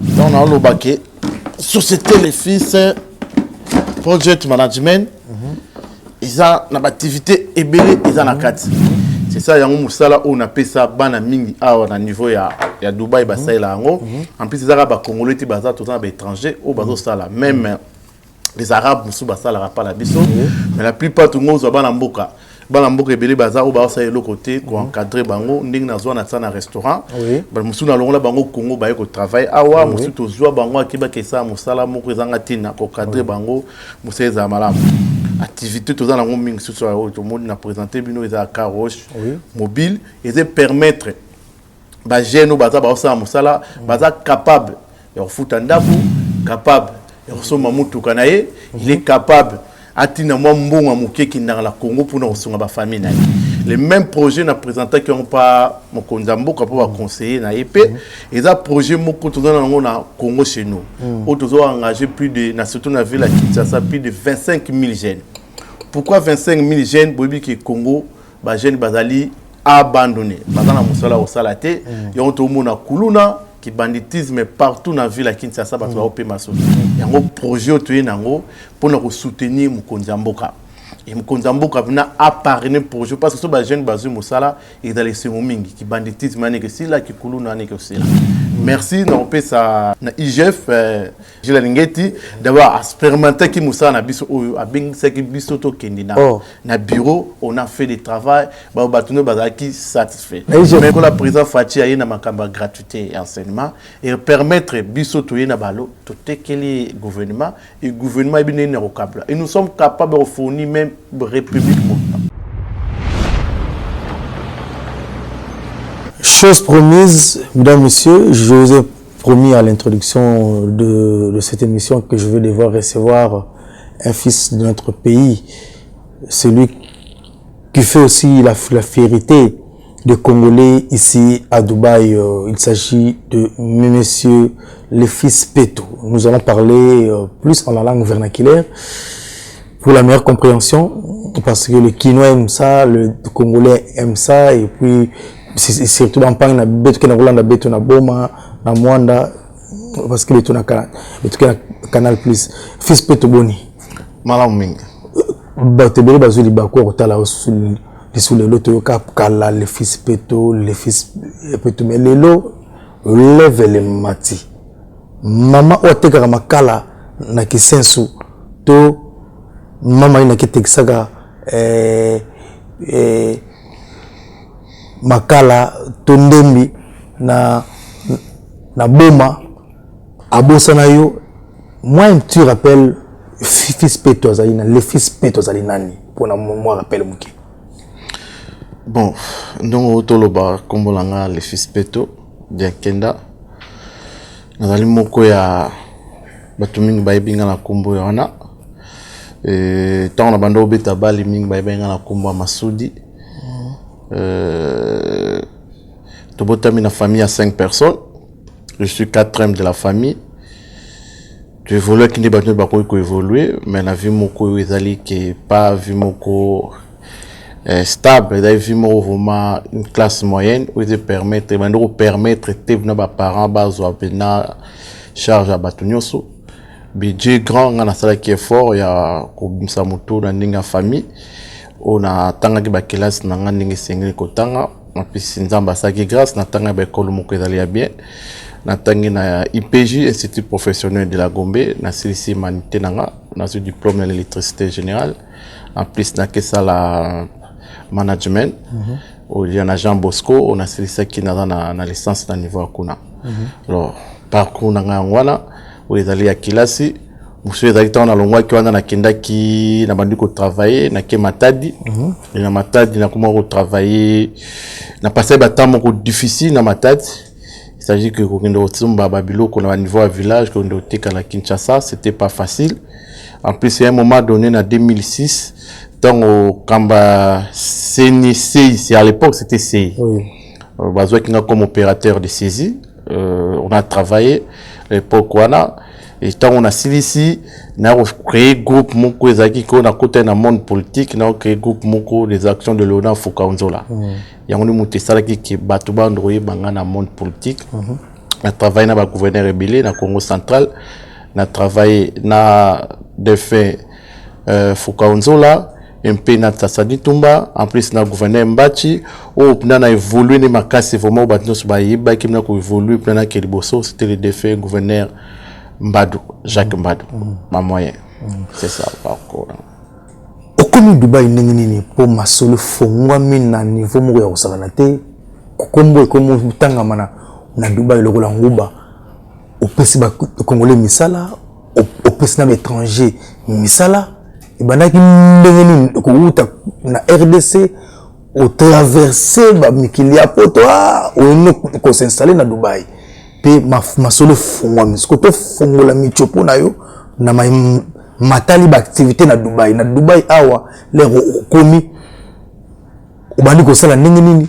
Donc naoloba ke société Les Fils Project Management eza na baactivité ebele eza na kati. C'est ça, yango mosala oyo napesa bana mingi awa na niveau ya Dubai, basalela yango. En plus, ezaka bacongolais te, baza, toza na baétranger oyo bazosala, même les Arabes mosusu basalaka pa na biso, mais la plupart tongo ozwa bana mboka. Bana mboka ebele baza oyo baosala eloko te, koencadre bango ndenge nazwa na tia na restaurant. Mosusu nalongola bango Congo, baye kotravaille awa. Mosusu tozwa bango, akebaki esala mosala moko ezanga ntina, kocadre bango, mosala ezala malamu. Activité toza nango mingi susu oyo tomoni na présente bino eza car wash mobile, eza permettre bajeune oyo baza baosala mosala, baza capable ya kofuta ndako, capable ya kosomba motuka na ye, il est capable atinda mwa mbongo ya moke ekendaka na Congo mpona kosunga bafamille na ye. Le même projet na présentaki yango mpa mokonzi ya mboka, mpo baconseiller na ye mpe. Eza projet moko toza na yango na Congo chez nous, oyo tozo engagé plus de na surtout na ville ya Kinshasa, plus de 25 000 jeunes. Pourquoi 25 000 jeunes? Boyebi ke Congo bajeune bazali abandonné, baza na mosala kosala te. Yango tomona kuluna, kibanditisme partout na ville ya Kinshasa, bato baopema soki. Yango projet oyo toye nango mpona kosoutenir mokonzi ya mboka. E mokonzi ya mboka mpena aparraine projet, parce que so bajeune bazwi mosala, ezala esengo mingi, kibanditisme aneke esila, kikuluna aneke osila. Merci na kopesa na IGF Gila Lingeti d'abord expérimentaki mosala na biso oyo abengisaki biso tokende na, na bureau. On a fait des travail, bato nde bazalaki satisfait. Mais kola président Fatshi aye na makambo ya gratuité ya enseignement et permettre biso toye na balo totekeli gouvernement, et gouvernement ebi ndenge na kokabla, et nous sommes capables de fournir même république mobimba. Chose promise, mesdames, messieurs, je vous ai promis à l'introduction de cette émission que je vais devoir recevoir un fils de notre pays, celui qui fait aussi la fierté des Congolais ici à Dubaï. Il s'agit de monsieur le fils Peto. Nous allons parler plus en la langue vernaculaire pour la meilleure compréhension, parce que le Kinois aime ça, le Congolais aime ça, et puis surtout dans na beto ke na kolanda beto na Boma na Mwanda, parce que beto na beto ke na Canal Plus. Fils Peto, boni? Malamu mingi. Bato ebele bazwi libaku ya kotala lisu lelo. Toyoka kala le fils Peto, le fils Peto, mais lelo level mati. Mama oyo atekaka makala na Kisensu to mama oyo naketekisaka makala to ndembi na Boma abosana yo. Moi, un petit rappel, fils Peto azali na, le fils Peto azali nani, mpona mwa rappel moke? Bon, ndongo toloba, nkombo na nga le fils Peto Diakenda. Nazali moko ya bato mingi bayebi nga na nkombo ya wana. Ntango na banda obeta bale, mingi bayebi nga na nkombo ya Masudi. Tobotami na famille ya 5 personnes, je suis quatrième de la famille. Toévoluaki nde bato bakoki koévolue, mais na vie moko oyo ezali ke pas vie moko stable, ezali vie moko vraiment une classe moyenne oyo eza permettre, bandi kopermettre te na baparent bazwa mpena charge ya bato nyonso. Budget grand, nga nasalaki effort ya kobimisa motu na ndenge ya famille oyo. Natangaki bakelasi na nga ndenge esengeli kotanga. Napesi Nzambe, asalaki grâce, natangaki baekole moko ezali ya bien. Natangi na IPG, Institut professionnel de la Gombe. Nasilisi humanité na nga, nazwi diplôme ya l'électricité générale. En plus nakesala management oyo na Jean Bosco, oyo nasilisaki, naza na licence na niveau ya kuna. Alors parcours na ngai yango wana oyo ezali ya kelasi. Mosusu ezalaki ntango nalongwaki wana, nakendaki, nabandi kotravaille, nake Matadi. Na Matadi nakoma kotravaille, napasaki batemps moko difficile na Matadi. Il s'agit que kokende kotumba babiloko na baniveau ya village, kokende koteka na Kinshasa, c'était pas facile. En plus, à un moment donné, na 2006, ntango kamba CNICI, à l'époque c'était CI, bazwaki nga comme opérateur de saisie. On a travaillé à l'époque wana. Ntango nasilisi, nacréé groupe moko ezalaki ko nakota na monde politique, nacréé groupe moko des actions de Léonard Fukanzola. Yango nde moto esalaki ke bato bando koyeba nga na monde politique. Na travaille na bagouverneur ebele na Congo Central, na travaille na défunt Fukaonzola mpe na Tasadi Tumba, en plus na gouverneur Mbachi oyo mpena na évolue nde makasi vraiment. Bato nyonso bayebaki mpena koévolue mpena nake liboso, c'était le défunt gouverneur Mbadu, Jacques Mbadu. Bamoyen, c'est ça parcours. Okomi Dubai ndenge nini? Mpo masolo efongwami na niveau moko ya kosakana te. Kombo ekomi otangama na Dubai lokola nguba. Opesi bacongolais misala, opesi na baétranger misala. Ebandaki ndenge nini kowuta na RDC, otraverse bamikili ya Poto, oyini kos'installer na Dubai mpe masolo efongwami? Siko tofongola mitsopo na yo na matali baactivité na Dubai. Na Dubai awa, lero okomi, obandi kosala ndenge nini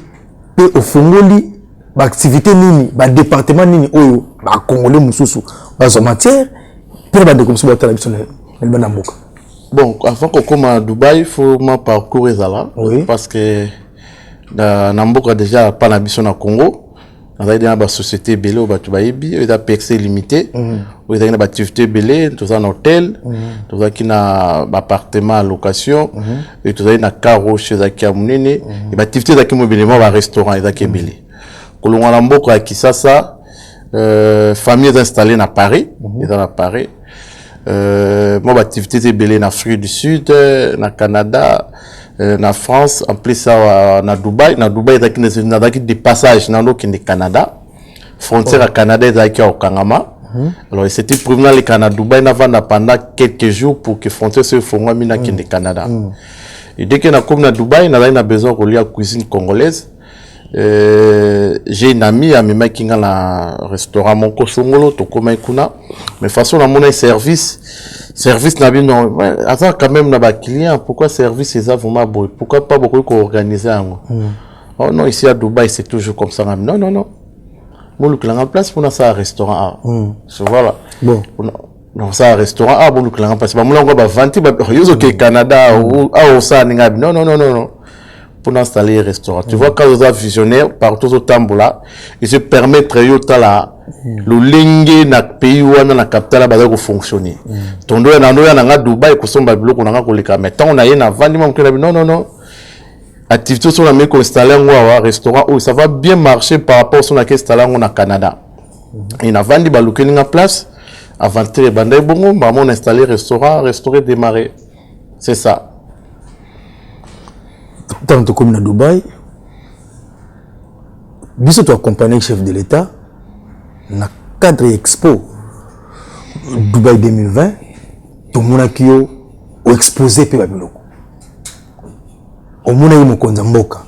mpe ofongoli baactivité nini, badépartement nini oyo bacongolais mosusu bazwa matière mpe na bandeko mosusu batala biso na libanda mboka? Bon, avant kokóma na Dubai, faut ma parcours ezala parce que na mboka déjà pa na biso na Congo, nazalaki na basociété ebele oyo bato bayebi, oyo eza PXC limité, oyo ezalaki na baactivité ebele. Toza na hôtel, tozalaki na baappartement ya location, e tozalaki na car wash ezalaki ya monene, e baactivité ezalaki mo ebele, mwa barestaurant ezalaki ebele. Kolongwa na mboka ya Kisasa, famille eza installé na Paris, eza na Paris. Mwa baactivité eza ebele na Afrique du Sud, na Canada, na France, en plus awa na Dubai. Na Dubai ezalaki, nazalaki de passage, nando okende Canada. Frontière ya Canada ezalaki ya kokangama. Alors c'était prévu naleka na Dubai, navanda pendant quelques jours pour que frontière so efongwami, nakende Canada. Et dès que nakomi na Dubai, nazali na besoin kolia cuisine congolaise. J'ai une amie amemaki nga na restaurant moko songolo. Tokomaki kuna, mais façon namona service na bino aza quand même na baclient, pourquoi service eza vraiment boye? Pourquoi pas bokoki koorganiser yango? Oh non, ici à Dubaï, c'est toujours comme ça. Non, non, non, bolukelanga place mpona asala restaurant awa. So voilà. Bon. Osala restaurant awa, bolukelanga place. Bamona yango, bavanti yo ozokee Canada awa, osala ndenge abi. Non, non, non, non, non, pour installer un restaurant. Tu vois, quand oza visionnaire, partout ozotambola, et se permettre yo tala lolenge na pays wana, na capitale, baza kofonctionner. Tondo ya nando ya nanga Dubai kosomba biloko nanga koleka, mais ntango na ye navandi mwa moke na bi, non, non, non, activité so na meki koinstalle yango awa, restaurant oyo, ça va bien marcher par rapport so naki installe yango na Canada. Et navandi, balukeli nga place. Aventure ebanda ebongo, bamona installer restaurant, restaurant démarré, c'est ça. Ntango tokomi na Dubai, biso toaccompagne chef de l'État na cadre ya Expo Dubai 2020. Tomonaki yo oexpose mpe babiloko. Omonaki mokonzi ya mboka,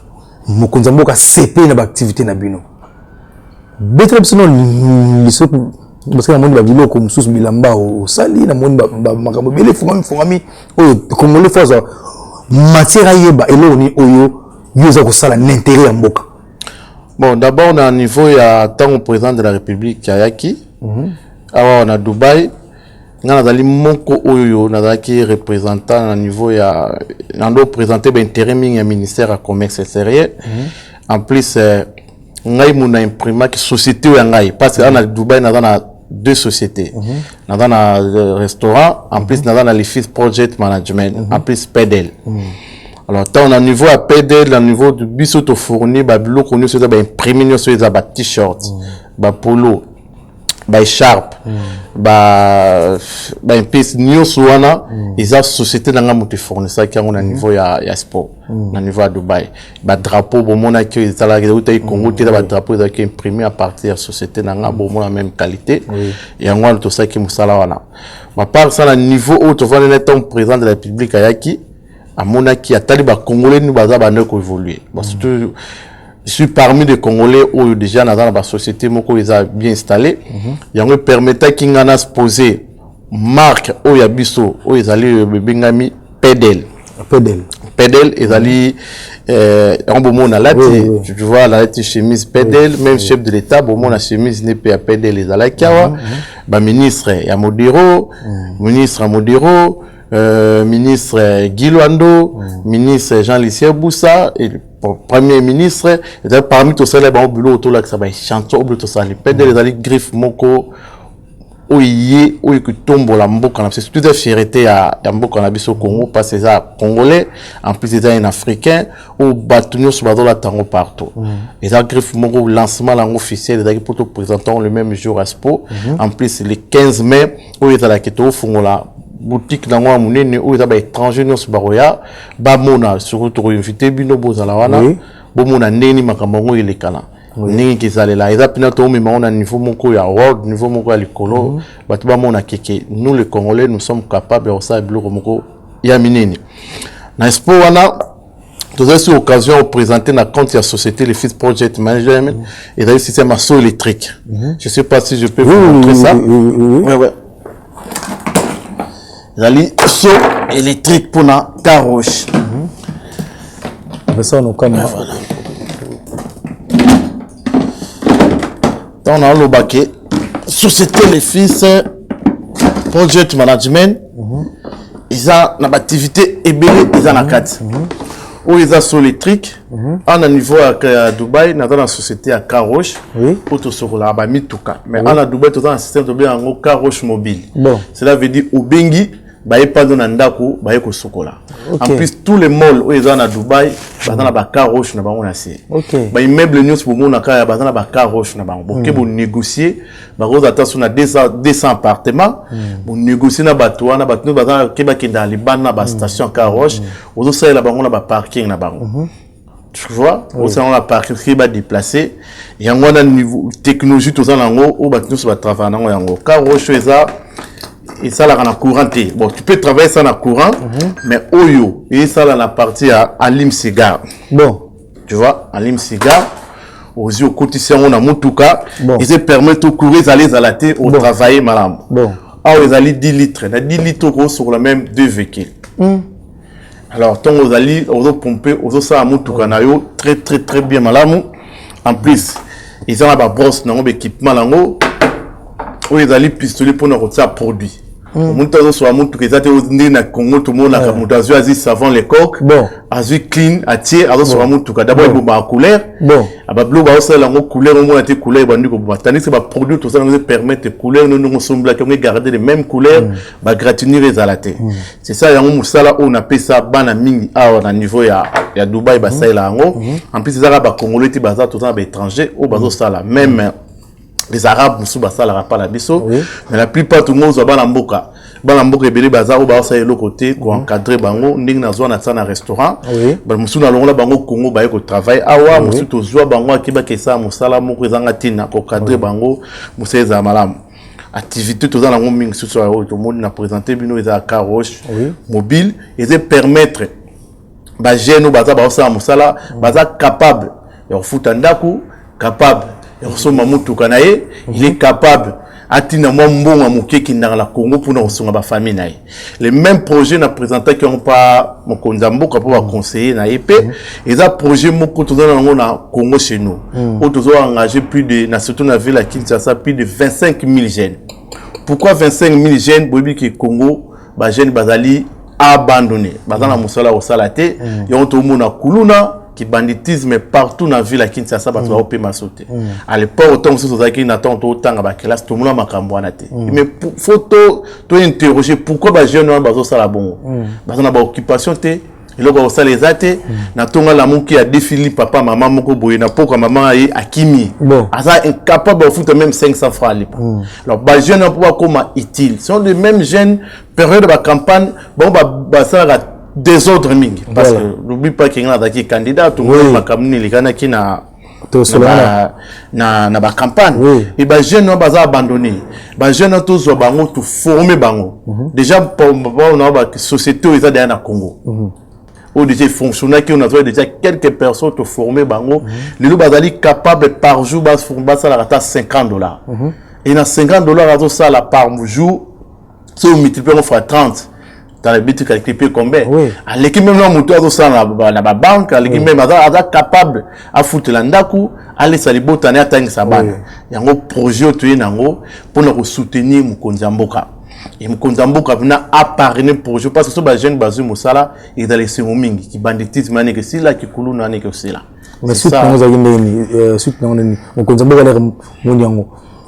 mokonzi ya mboka asepe na baactivité na bino. Betela biso no liso, parce que namoni babiloko mosusu, bilamba osali, namoni makambo ebele efungami fungami oyo congolais faut azwa matière, ayeba eloko nini oyo yo oza kosala na intérêt ya mboka. Bon, d'abord na niveau ya ntango président de la République ayaki awa na Dubai, nga nazali moko oyo nazalaki représentant na niveau ya nando présenter baintérêt mingi ya ministère ya Commerce extérieur. En plus, ngai mu na imprimaki société oyo ya ngai, parce que awa na Dubai naza na deux sociétés: naza na restaurant, en plus naza na Lefis Project Management, en plus Pedel. Alors ntango na niveau ya Pedel, na niveau biso tofournir babiloko nyonso eza baimprime, nyonso eza ba t-shirt, bapolo, baécharpe, baimpice nyonso wana, eza société na ngai moto efournisaki yango na niveau ya sport, na niveau ya Dubai. Badrapeau bomonaki oyo ezalaki eutaki Congo te, eza badrapeau ezalaki imprimé à partir ya société na ngai. Bomona même qualité yango wana tosalaki mosala wana. À part ça, na niveau oyo tovandi na ntango président de la République ayaki, amonaki, atali bacongolais nini baza bande koévolue. Bon, surtout je suis parmi des Congolais oyo déjà naza na basociété moko oyo eza bien installé. Yango epermettaki nga na poser marque oyo ya biso oyo ezali ebengami Pedel. Pedel. Pedel ezali yango bomona alati. Tu vois, alati chemise Pedel. Même chef de l'État, bomona chemise ne mpe ya Pedel ezalaki awa. Baministre ya Modero, ministre ya Modero, ministre Guy Loando, ministre Jean Lucien Bussa et Premier ministre ezali parmi tosala bango biloko, tolakisa baéchantillon oyo tosali. PDL ezali griffe moko oyo ye oyo kotombola mboka na biso, surtout eza fierté ya mboka na biso Congo, parce eza congolais, en plus eza un Africain oyo bato nyonso bazolata yango partout. Eza griffe moko, lancement yango officiel ezalaki mpo toprésenter le même jour expo. En plus, le 15 mai oyo ezalaki, tokofungola boutique nango ya monene oyo eza baétranger nyonso bakoya bamona. Surtout tokoinvite bino, bozala wana, bomona ndenge nini makambo yango elekana, ndenge kezalela. Eza mpena toomema ngo na niveau moko ya world, niveau moko ya likolo, bato bamona que nous les Congolais, nous sommes capables ya kosala biloko moko ya minene. Na expo wana, tozali sur occasion ya koprésenter na compte ya société Le Fils Project Management, ezali système ya seau électrique. Je sais pas si je peux vous montrer ça. Oui. Ouais. Ezali seau électrique mpona car wash. Pesa nokama. Voilà. Ntango naoloba que société Le Fils Project Management eza na baactivité ebele, eza na kati oyo eza seau électrique. Awa na niveau ya Dubai, naza na société ya car wash oyo tosokolaka bamituka, mais awa na Dubai toza na système tobenga yango car wash mobile. Cela veut dire obengi, baye pando na ndako, baye kosokola. En plus, tous les malls oyo eza na Dubai baza na bacar wash na bango na se. Baimmeuble nyonso bomonaka ya baza na bacar wash na bango. Boke bonégocie, bakozala ata so na 200 appartement, bonégocie na bato wana. Bato nyonso baza ke bakendaka libanda na bastation car wash, ozosalela bango na baparking na bango, tu vois, osala na parking soki badéplace yango wana. Niveau technologie toza nango oyo bato nyonso batravaille nango, yango car wash oyo eza esalaka na courant te. Bon, tu peux travailler ça na courant, mais oyo esala na partie ya allume cigare. Tu vois, allume cigare, ozwi, okotisi yango na motuka, eza permettre courant ezala, ezala te, otravaille malamu. Awa ezali 10 litres. Na 10 litres okosokola même deux véhicules. Alors ntongo ozali ozopompe, ozosala motuka na yo très très très bien, malamu. En plus eza na babrosse nango, baéquipement nango. Oyo ezali pistolet mpona kotia produit. Moto azosola motuka eza te ndenge na Congo tomonaka moto azwi savon Le Coq, azwi clean, atie, azosola motuka. D'abord ebomaka couleur. Babiloko baosalela yango, couleur omona te, couleur ebandi koboma, tandis que baproduit tosala yango permettre couleur no ndenge osombelaki yango egarder les mêmes couleurs, bagratinure ezala te. C'est ça, yango mosala oyo napesa bana mingi awa na niveau ya Dubai, basalela yango. En plus ezaka bacongolais te, baza, toza na baétranger oyo bazosala, même les Arabes mosusu basalaka mpa na biso. Mais la plupart tongo ozwa bana mboka, bana mboka ebele baza oyo baosala eloko te, koencadre bango ndenge nazwa na tia na restaurant. Mosusu nalongola bango Congo, baye kotravaille awa. Mosusu tozwa bango, akebaki esala mosala moko ezanga ntina, koencadre bango, mosala ezala malamu. Activité toza nango mingi susu oyo tomoni na présente bino eza car wash mobile. Eza permettre bajeune oyo baza baosala mosala, baza capable ya kofuta ndako, capable ya kosomba motuka na ye, il est capable atinda mwa mbongo ya moke ekendaka na Congo mpona kosunga bafamille na ye. Le même projet na présentaki yango mpa mokonzi ya mboka, mpo baconseiller na ye mpe. Eza projet moko toza na yango na Congo chez nous, oyo tozo engagé plus de na surtout na ville ya Kinshasa, plus de 25 000 jeunes. Pourquoi 25 000 jeunes? Boyebi que Congo bajeune bazali abandonné, baza na mosala ya kosala te. Yango tomona kuluna, kibanditisme partout na ville ya Kinshasa, bato baopema so te. À l'époque, ntango mosusu tozalaki na ntango totanga bakelasi, tomona makambo wana te. Mais faut to interroger pourquoi bajeune wana bazosala bongo. Baza na baoccupation te, eloko ya kosala eza te. Na ntongo alamuki, adefili papa mama moko boye na pokwa, mama ye akimi. Aza incapable ya kofuta même 500 francs alipa. Alors bajeune wana, mpo bakóma utile, sont les mêmes jeunes, période ya bacampagne, bango basalaka désordre mingi, parce que n'oublie pas que nga nazalaki candidat, tomoni makambo nini elekanaki na na bacampagne. E bajeune wana baza abandonné. Bajeune wana tozwa bango, toforme bango déjà na basociété oyo eza deya na Congo, oyo déjà fonctionnaki, oyo nazwa déjà quelques personnes, toforme bango. Lelo bazali capable par jour basalaka ata 50 $. Et na 50 $ azosala par jour, so omultiplie yango fois 30, dans le calcul mpe combien? Aleki même na moto azosala na babanke, aleki même, aza capable afutela ndako, alesa libota na ye, atangisa bana. Yango projet oyo toye nango mpona kosoutenir mokonzi ya mboka. E mokonzi ya mboka mpena aparraine projet, parce que so bajeune bazwi mosala, ezala esengo mingi. Kibanditisme wana ekesila, kikuluna wana ekosila. Mais suite nango ezalaki ndenge nini? Suite nango nini? Mokonzi ya mboka alaka moni yango,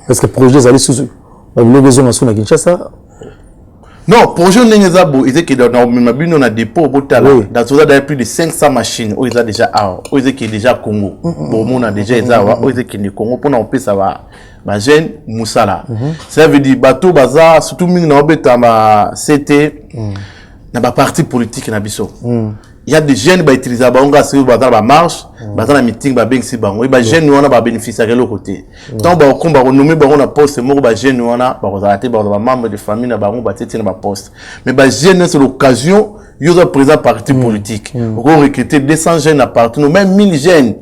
parce que projet ezali susu, babiloko ezonga su na Kinshasa? Non, projet ndenge eza boye, ezekende na komema bino na dépôt, botala. Toza d'ailleurs plus de 500 machines oyo eza déjà awa, oyo ezekende déjà Congo. Bomona déjà eza awa, oyo ezekende Congo mpona kopesa bajeune mosala. Ça veut dire bato baza surtout mingi na obeta ba ct na baparti politique na biso. Il y a des jeunes bautilisaka bango kaka soki baza na bamarche, baza na meeting, babengisi bango. E bajeune wana babénéficiaka eloko te. Ntango bakokomba bakonommer bango na poste moko, bajeune wana bakozala te, bakozala bamembre de famille na bango batie tie na baposte. Mais bajeune nyonso, l'occasion, yo oza président parti politique, oko recruter 200 jeunes na parti no, même 1000 jeunes,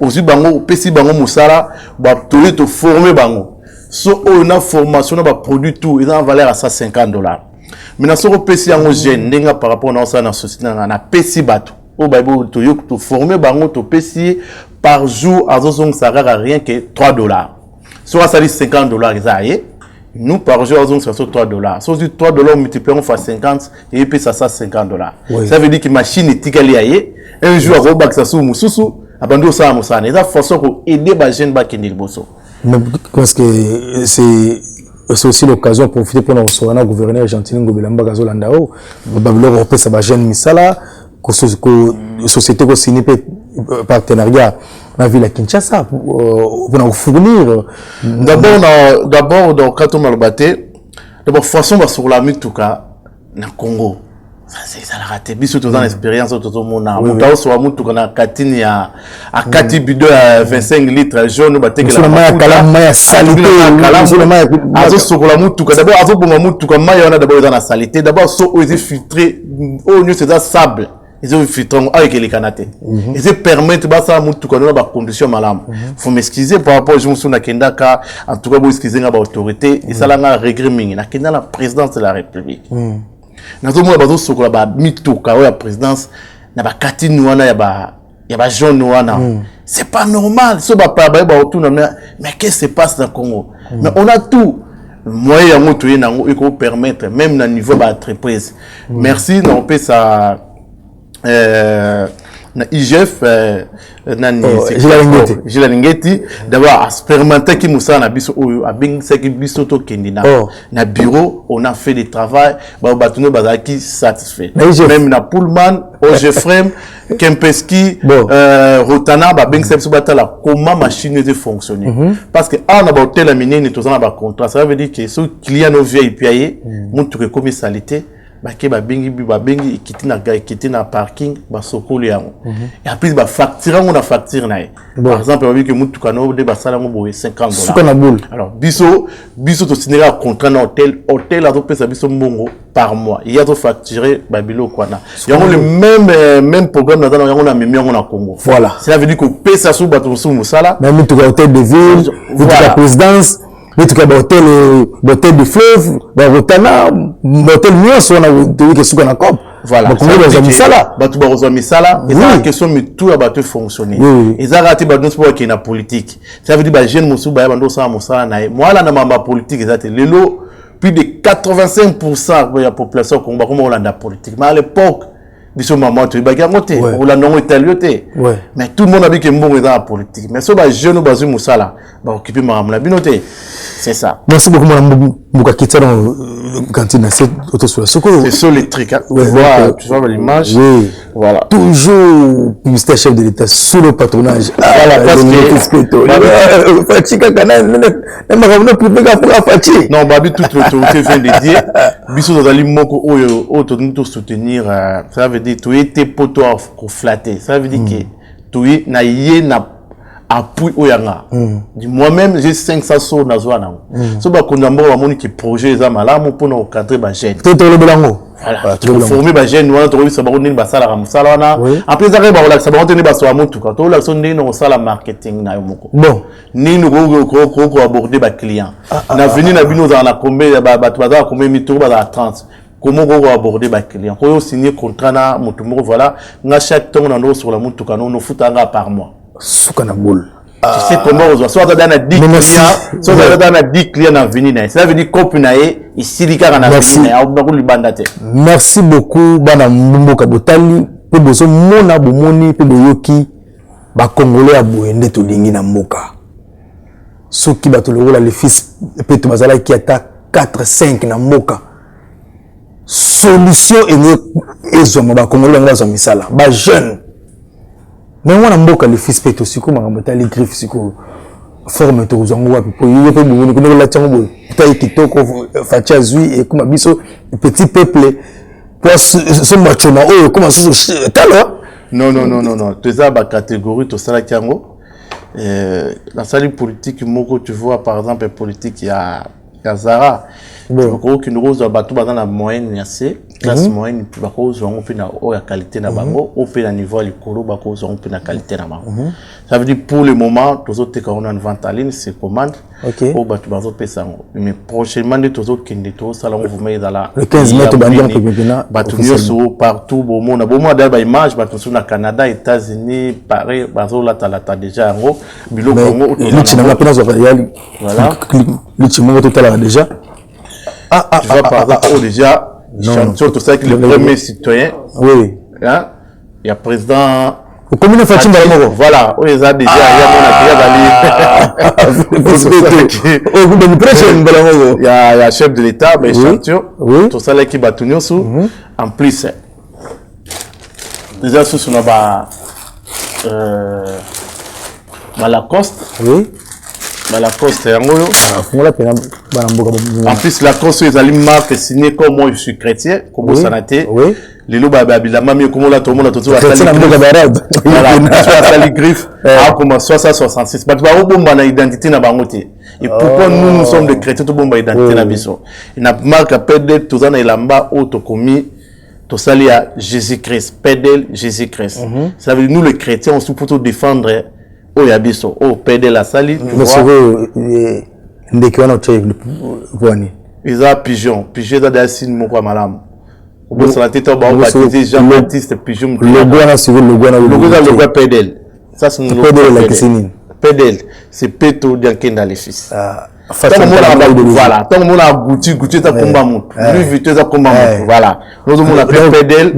ozwi bango, opesi bango mosala, toye toforme bango. So oyo na formation na baproduit, tout eza na valeur ya 150 $. Maintenant, soki opesi yango jeune, ndenge par rapport na osala na société na nga, napesi bato oyo bayebi, toyoki, toforme bango, topesi ye, par jour azozongisa kaka rien que 3 $. Soki asali 50 $, eza ye nous par jour azongisa so 3 $. Soki ozwi 3 $, multiplier yango fois 50, eyepesa 150 $. Ça veut dire que machine etikali ya ye. Un jour akobakisa su mosusu, abandi osala mosala. Eza façon koaider bajeune bakende liboso. Mais parce que c'est aussi l'occasion de profiter pour nous recevoir na gouverneur Gentiny Ngobila Mbaka, azolanda o babiloko kopesa bajeune misala, société kosigner mpe partenariat na ville ya Kinshasa mpona kofournir. D'abord na d'abord, donc kato maloba te, d'abord façon basokola mituka na Congo ezalaka te. Biso toza na expérience oyo tozomona moto aosoka mutuka na katini ya akati bidon ya 25 litre jaune. Batekelaazosokola mutuka, d'abord azobonga mutuka, mai wana d'abord eza na saleté. D'abord so oyo eza filtré, oyo nyonso eza sable, ezofiltre yango awa, ekelekana te. Eza permettre basala mutuka no na bacondition malamu. Faut m'excuser par rapport jour mosusu nakendaka, en tout cas bo excuse nga, baautorité esalanga regret mingi. Nakenda na présidence de la République, nazomona bazosokola bamituka oyo ya présidence na bakatini wana ya bajaune wana. C'est pas normal. So bapaya baye baotuna: Mais qu'est-ce qui se passe na Congo? Mais on a tout moyen yango, toye nango, ekopermettre même na niveau baentreprise. Merci na opesa na IGF, nani? Oh, Gila Lingeti. D'abord expérimentaki mosala na biso oyo, abengisaki biso, tokende na, na bureau, on a fait des travail, bato no bazalaki satisfait, même na Pullman, Ogefrem, Kempinski, bon. Rotana, babengisa biso batala comment machine eze fonctionner. Parce que awa na bahotel ya minene toza na bacontrat. Ça veut dire que soki client no VIP aye, motuka ekomi saleté, bake babengi, babengi, ekiti na parking, basokoli yango et en plus bafacture yango na facture na ye. Par exemple, babi ke mutuka no nde basala yango boye, 50 $. Suka na boule. Alors biso tosinaka contrat na hôtel. Hôtel azopesa biso mbongo par mois, ye azofacture babiloko wana yango. Le même programme naza na yango, namemi yango na Congo. Cela veut dire kopesa so bato mosusu mosala. Na mituka hôtel de ville, mituka présidence, mituka bahotel, bahotel de fleuve, barotana, bahotel nyonso wana, toyoki suka na cop. Voilà. Bakongo bazwa misala. Bato bakozwa misala. Eza question mitu ya bato efonctionne. Eza kaka te bato nyonso mpo bakende na politique. Ça veut dire bajeune mosusu baya, bando osala mosala na ye, moala na mamba politique eza te. Lelo plus de 85 % ya population ya Congo bakoma kolanda politique. Mais à l'époque, biso mama toyebaki yango te, kolanda yango etali yo te. Mais tout le monde abiki mbongo eza na politique. Mais so bajeune oyo bazwi mosala, baokipe makambo na bino te, c'est ça. Merci beaucoup, mwana mboka. Kita dans cantine na se, otosola sikoyo. C'est ça les trucs, hein. Ouais, tu vois, donc, tu vois l'image. Oui. Voilà. Toujours ministère chef de l'État sous le patronage. Voilà, parce que- Fatshi kaka na makambo na privé kaka Fatshi. Non, babi, toute l'autorité vient de Dieu. Biso tozali moko oyo tolingi tosoutenir, ça veut dire toye te po to koflatter. Ça veut dire que toye na ye na appui oyo yanga. Moi-même, j'ai 500 so nazwa nango. So bakonzi ya mboka bamoni ke projet eza malamu mpona kocadrer bajeune. To tolobela yango. Voilà, tokoforme bajeune wana, tokoyebisa bango ndenge basalaka mosala wana. Après, ezaka bakolakisa bango te ndenge basoka motuka, tokolakisa ndenge na kosala marketing na yo moko, ndenge koaborder baclient na veni na bino. Ozala na combien bato bazala, combien mituka bazala 30, comment koaborder baclient, koyo signer contrat na motu moko. Voilà, nga chaque ntongo na ndo osokola motuka no, nofuta nga par mois. Suka na boule. Tu sais comment ozwa so aza na 10 clients, so aza na 10 clients na avenue na ye, cela veut dire cope na ye esili kaka na avenue na ye, akobima libanda te. Merci beaucoup, bana mboka. Botali mpe bozomona, bomoni mpe boyoki, bakongolo ya boye nde tolingi na mboka. Soki bato lokola le fils Peto bazalaki ata 4 5 na mboka, solution enge ezwama, bakongolo bango bazwa misala, bajeune. Mais mwana mboka le fils Peto, sikoyo makambo etali griffe, sikoyo forme tokozwa yango wapi? Po yo mpe bomoni kuna olati yango boye, taille kitoko. Fatshi azwi, ekoma biso petit peuple po somba coma oyo ekoma susu talo. Non, non, non, non, non, toza bacatégorie, tosalaki yango. Nasali politique moko, tu vois, par exemple politique ya Zara, bakokokende kozwa bato baza na moyenne ya se, classe moyenne, bakozwa yango mpe na oyo ya qualité na bango, oyo mpe na niveau ya likolo bakozwa yango mpe na qualité na bango. Ça veut dire, pour le moment tozoteka yango na vente en ligne, sur commande oyo bato bazopesa yango, mais prochainement nde tozokende, tozosala yango vraiment ezala Le 15 mai tobandi yango pepepena. Bato nyonso partout bomona, bomona daya baimage, bato mosusu na Canada, États-Unis, Paris, bazolatalata déjà yango, biloko yango. Lichi nanga mpe nazwaka ya lichi moko, totalaka déjà. Ah, ah, tu vois, par exemple oyo déjà chanson tosalaki, le premier citoyen. Hein? Il y a président. Okomi na Fatshi mbala moko. Voilà, oyo eza déjà ya mona azali mbala moko. Ya chef de l'État, ba échantillon tosalaki bato nyonso. En plus déjà susu na ba Lacoste. Ba Lacoste yango oyo. Fungola mpena, bana mboka. En plus Lacoste oyo ezali marque signée comme moi je suis chrétien, kobosana te. Lelo babilamba mi ekomona, tomona asali griffe, akoma 666, bato bakobomba na identité na bango te. Et pourquoi nous, nous sommes des chrétiens, tobomba identité na biso? Na marque ya PDL toza na elamba oyo tokomi, tosali ya Jésus Christ, PDL Jésus Christ. Ça veut dire, nous les chrétiens, on pour défendre oyo ya biso, oyo PDL asali. Ndeke wana otie wani? Eza pigeon. Pigeon eza deya signe moko ya malamu, obosana te to baobaptize Jean Baptiste pigeon. Logo wana sikoyo, logo wana? Logo eza logo ya PDL. Ça, c'est PDL elakisi nini? PDL, c'est Peto Diankenda le fils. Voilà, ntango omona Gucci, Gucci eza komba motu, Louis Vuitton eza komba motu, voilà, nozomona mpe PDL.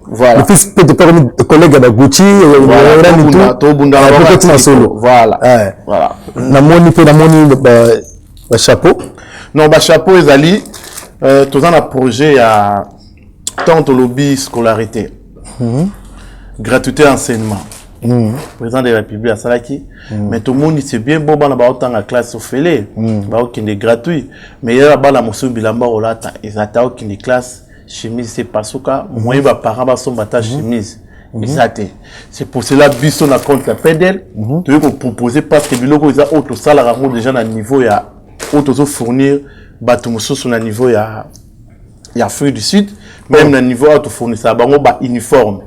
Voilà. Le fils Peto mpe komi collègue ya baGucci. Tobundana. Na solo. Voilà, voilà. Namoni mpe, namoni bachapeau. Non, bachapeau ezali, toza na projet ya ntango tolobi scolarité, gratuité enseignement, président de la République asalaki, mais tomoni c'est bien bon, bana baotanga classe ofele, baokende gratuit, mais yala bana mosusu bilamba kolata eza te, aokende classe, chemise epasuka, moyen baparent basomba ata chemise eza te. C'est pour cela biso na compte ya PDL toyei kopropose, parce que biloko eza oyo tosalaka yango déjà na niveau ya oyo tozofournir bato mosusu na niveau ya Afrique du Sud, même na niveau oyo tofournissaka bango bauniforme,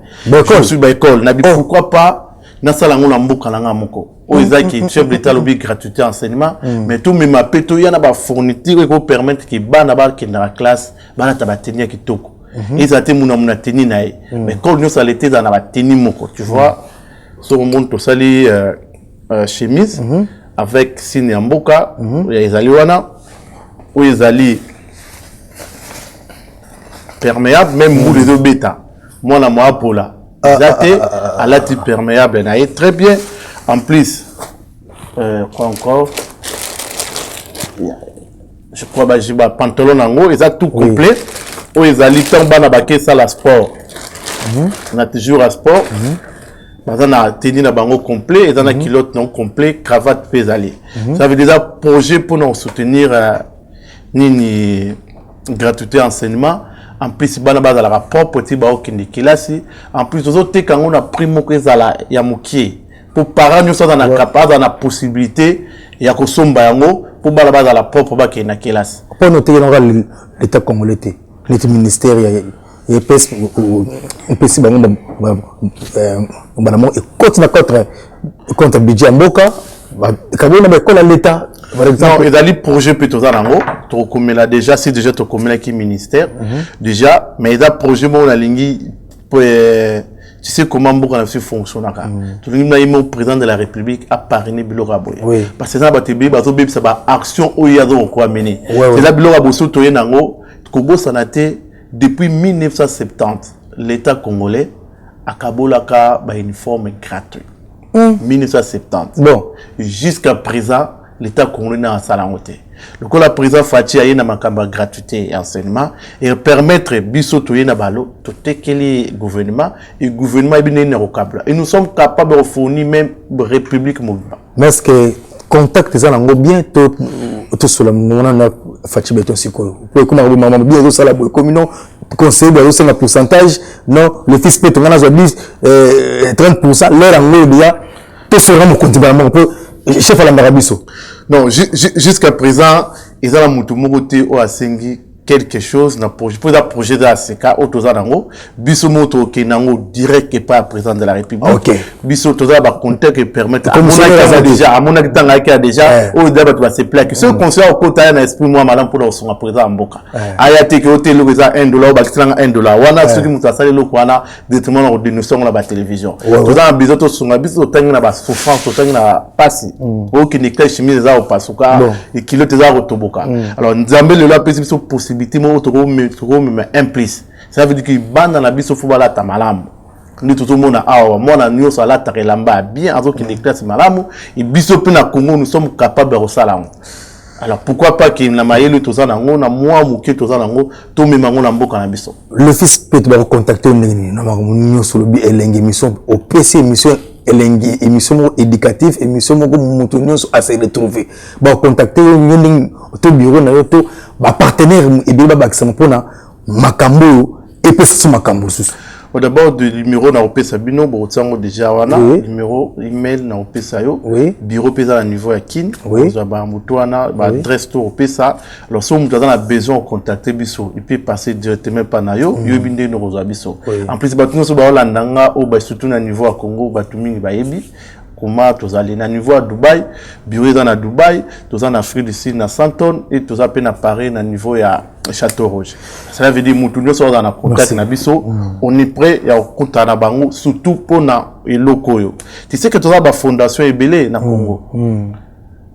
baécole nabi. Pourquoi pas nasala yango na mboka na nga moko oyo ezaki chef d'État alobi gratuité enseignement, mais tomema mpe toya na bafourniture oyo ekopermettre ke bana bakendaka classe, balata batenue ya kitoko, ezala te muna muna tenue na ye, mais école nyonso ya leta ezala na batenue moko, tu vois. Soki omoni tosali chemise avec signe ya mboka ezali wana, oyo ezali perméable, même mbula ezobeta, mwana mwa apola eza te, alati perméable na ye très bien. En plus, quoi encore? Je crois ba pantalon nango eza tout complet. Oyo ezali ntango bana bake esala sport, na toujours ya sport, baza na tenue na bango complet, eza na culotte nango complet, cravate mpe ezali. Ça veut déjà projet mpona kosoutenir nini, gratuité enseignement. En plus bana bazalaka propre ti baokende kelasi. En plus tozoteka yango na prix moko ezala ya mokie, mpo parent nyonso aza na capa, aza na possibilité ya kosomba yango, mpo bana bazala propre, bakende na kelasi. Mpona otekelaka l'État congolais te, neti ministère ya epesi, opesi bango mbala moko, ekoti na contre budget ya mboka, kaboli na baekole ya l'État par exemple? Non, ezali projet mpe toza nango, tokokomela déjà, si déjà tokomelaki ministère déjà, mais eza projet moko nalingi. Tu sais comment mboka na biso fonctionnaka. Tolingi na ye mo président de la République aparrainer biloko ya boye, parce que eza na bato ebele bazobebisa baaction oyo ye azokokoa mene. Eza biloko ya boso toye nango. Kobosana te, depuis 1970, l'État congolais akabolaka bauniforme gratuit. 1970 jusqu'à présent, l'État congolais na asala yango te. Lokola président Fatshi aye na makambo ya gratuité ya enseignement et permettre biso toye na balo, totekeli gouvernement et gouvernement ebi ndenge na kokabla et nous sommes capables de fournir même république mobimba. Mais est ce que contact eza nango bien? To tosola mona na Fatshi Béton sikoyo, po ekomaka boye, mama bien ezosala boye, ekomi non, conseiller boye azosenga pourcentage, non, le fils mpe tonga nazwa 10 30, l'heure yango déjà tosola mokonzi mbala moko, po chef alandaka biso. Non, jusqu'à présent eza na motu moko te oyo asengi quelque chose na projet, mpo eza projet eza ya seka oyo toza nango. Biso moko tokokende yango direct epai ya président de la République. Biso toza na bacontact epermettre. Commissionnaire aza te. Déjà amonaki ntango ayaki ya déjà oyo eza bato baseplaki. Soki conseiller okota ya na esprit mwa malamu mpona kosunga président ya mboka, aya te ke ote eloko eza 1 dollar, oyo bakisilanga 1 dollar wana. Soki moto asali eloko wana directement, na kodénonce yango na batélévision. Toza na besoin tosunga biso. Totangi na basouffrance, totangi na pasi. Okende classe, chemise eza kopasuka, ekilo te eza kotoboka. Alors Nzambe lelo apesi biso possibilité moko, tokomema un plus. Ça veut dire que bana na biso faut balata malamu. Nde tozomona awa, mwana nyonso alataka elamba ya bien, azokende classe malamu. E biso mpe na Congo, nous sommes capables ya kosala yango. Alors pourquoi pas ke na mayele toza nango, na mwa moke toza nango, tomema yango na mboka na biso. Le fils mpe bakocontacte ndenge nini na makambo nyonso olobi? Elengi émission opesi, émission elengi, émission moko éducative, émission moko moto nyonso ase retrouve. Bakocontacte yo nyo ndenge, to bureau na yo, to bapartenaire ebele babakisama mpona makambo oyo epesa so makambo mosusu? Bon, d'abord de numéro na kopesa bino, bokotia yango déjà wana. Numéro, email na kopesa yo. Bureau mpe eza na niveau ya Kine. Ozwa bamoto wana, baadresse to kopesa. Alors soki moto aza na besoin kocontacte biso, il peut passer directement pa na yo. Yoyebi ndenge nini kozwa biso. En plus, bato nyonso baolanda nga oyo, surtout na niveau ya Congo, bato mingi bayebi koma tozali na niveau ya Dubai. Bureau eza na Dubai, toza na Afrique du Sud na Sandton et toza mpe na Paris na niveau ya Château Rouge. Cela veut dire mutu nyonso aza na contact na biso, on est prêt ya kokutana na bango, surtout mpona eloko oyo. Tu sais que toza bafondation ebele na Congo.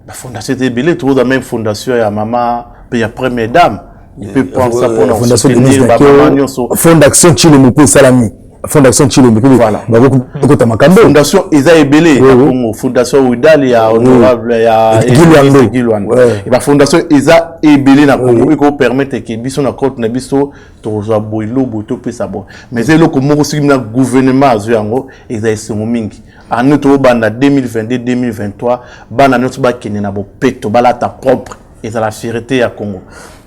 Bafondation eza ebele. Toza même fondation ya mama mpe ya première dame, il peut prendre ça mpona Fondation soutenir bamama nyonso. Fondation Tshilombo mpe esalami, fondation Tshilombo mpe. Bakokota makambo. Fondation eza ebele na Congo. Fondation Widal ya honorable ya Gilwando. Gilwando. Bafondation eza ebele na Congo, ekopermettre ke biso na compte na biso tokozwa boye lobo topesa boye. Mais eza eloko moko, soki na gouvernement azwi yango, eza esengo mingi. Ane tobanda 2022 2023, bana nyonso bakende na bopeto, balata propre, ezala fierté ya Congo.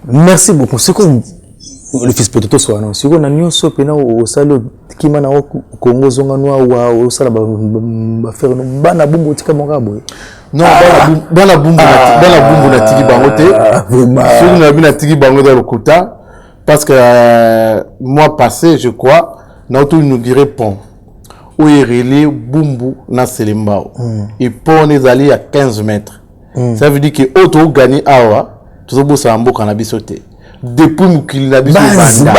Merci beaucoup. Sikoyo, le fils Poto, toswana no sikoyo na nyonso mpena osali, okima na Congo, ozonga no awa, osala baaffaire no, bana Bumbu otika moko boye? Non, bana Bumbu, bana Bumbu natiki bango te. Soki nayebi natiki bango, eza lokuta, parce que mois passé, je crois, nauti inauguré pont oyo erelier Bumbu na Selembao et pont wana ezali ya 15 mètres. Ça veut dire que oyo tokoganye awa, tozobosana mboka na biso te. Depuis mokili na biso ebanda,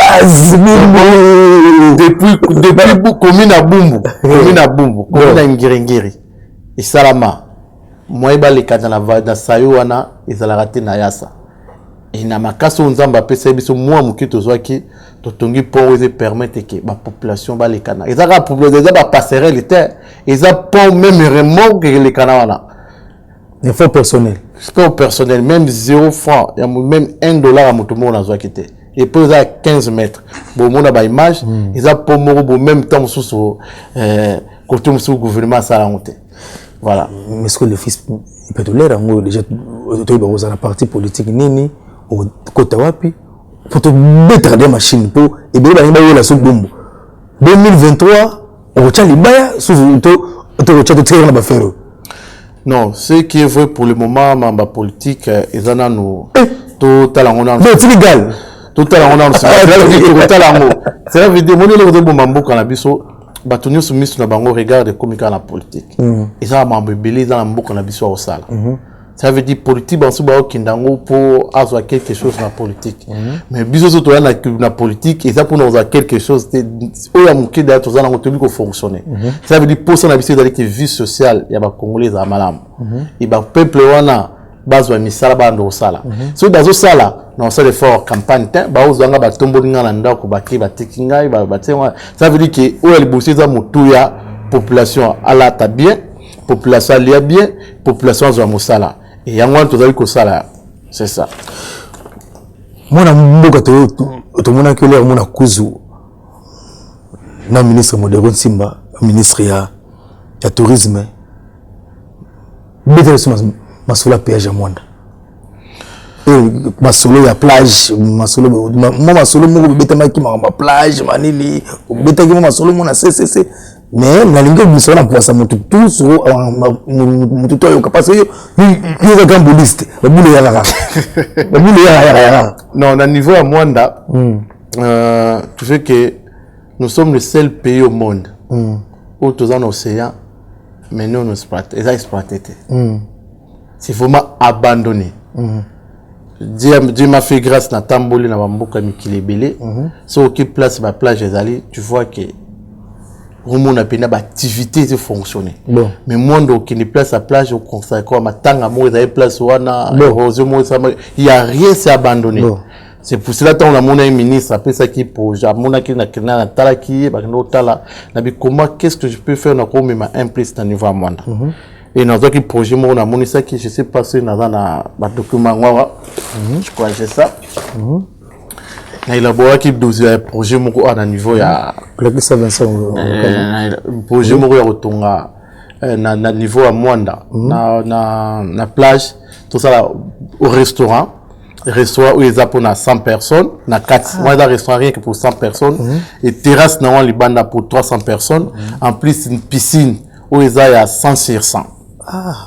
depuis commune ya Bumbu, commune ya Bumbu, commune ya Ngiringiri esalama, moye balekana na sayo wana ezalaka te na yasa. E na makasi oyo Nzambe apesa biso, mwa moke tozwaki, totongi pont oyo ezopermettre ke bapopulation balekana. Eza kaka population, eza bapasserelle te, eza pont, même remorque elekana wana. Effort personnel. Sport personnel, même 0 franc ya même 1 dollar ya moto moko nazwaki te. Et puis eza ya 15 mètres, bomona baimage. Eza pont moko bo même temps mosusu, côté mosusu gouvernement asala yango te. Voilà. Mais ce que le fils pétrolière yango déjà, toyeba kozala parti politique nini, okota wapi, po tobetaka de machine, mpo ebele balingi bayola so Bumbu 2023 okotya libaya susu, tokotya, totikaka na baaffaire oyo. Non, ce qui est vrai, pour le moment, mamba politique eza nanu, totala yango nanu. Mais otiki gal. Totala yango nanu, tokotala yango. Cela veut dire, moni eloko tobomba mboka na biso, bato nyonso miso na bango regarde ekomi kaka na politique. Eza na mambo ebele eza na mboka na biso ya kosala. Ça veut dire politique, banso baokenda yango mpo azwa quelque chose na politique. Mais biso so toya na politique, eza mpona kozwa quelque chose te. Oyo ya moke daya toza nango, toyebi kofonctionner. Ça veut dire mposa na biso ezali ke vie sociale ya Bacongolais ezala malamu e bapeuple wana bazwa misala, banda kosala. Soki bazosala na kosala effort campagne te, baozwa nga, batomboli nga na ndako, bake bateki ngai, batie nga. Ça veut dire ke oyo ya liboso eza motuya: population alata bien, population alia bien, population azwa mosala. E yango wana tozali kosala, c'est ça. Mwana mboka, tomonaki olere mona kuzu na ministre Modero Nsimba, ministre ya tourisme. Betela biso masolo ya péage ya Mwanda, masolo ya plage, masolo mwa masolo moko bebetamaki, makambo ya plage manini, obetaki mwa masolo mo na ccc. Mais nalingi obimisa wana mpoasa motu tu soko motu to ayoka, parce que yo eza grand bouliste, babule yaka kaka, babule yaka yaka yaka. Non, na niveau ya Mwanda, tu sais que nous sommes le seul pays au monde où toza na océan, mais non exploité, eza exploité te. C'est vraiment abandonné. Dieu m'a fait grâce, natamboli na bamboka mikili ebele. Soki oki place baplage ezali, tu vois que omona mpenza baactivité ezofonctionne. Bon. Mais Mwanda, okende place ya plage, okonstate kwa matanga moko ezali place wana. Bon. Érosion moko esama, il y a rien, c'est abandonné. Bon. C'est pour cela, ntango namoni ministre apesaki projet, amonaki nakenda, natalaki ye, bakende kotala na bikoma, qu'est ce que je peux faire na komema un plus na niveau ya Mwanda? Et nazwaki projet moko, namonisaki, je sais pas soki naza na badocument yango awa, je crois j'ai ça. Na élaboraki dossier ya projet moko awa na niveau ya Kolakisa Vincent. Projet moko ya kotonga na niveau ya Mwanda, na plage, tosala au restaurant, restaurant oyo eza mpona 100 personnes na kati wana. Eza restaurant rien que pour 100 personnes et terrasse na wana libanda pour 300 personnes. En plus, une piscine oyo eza ya 100 sur 100.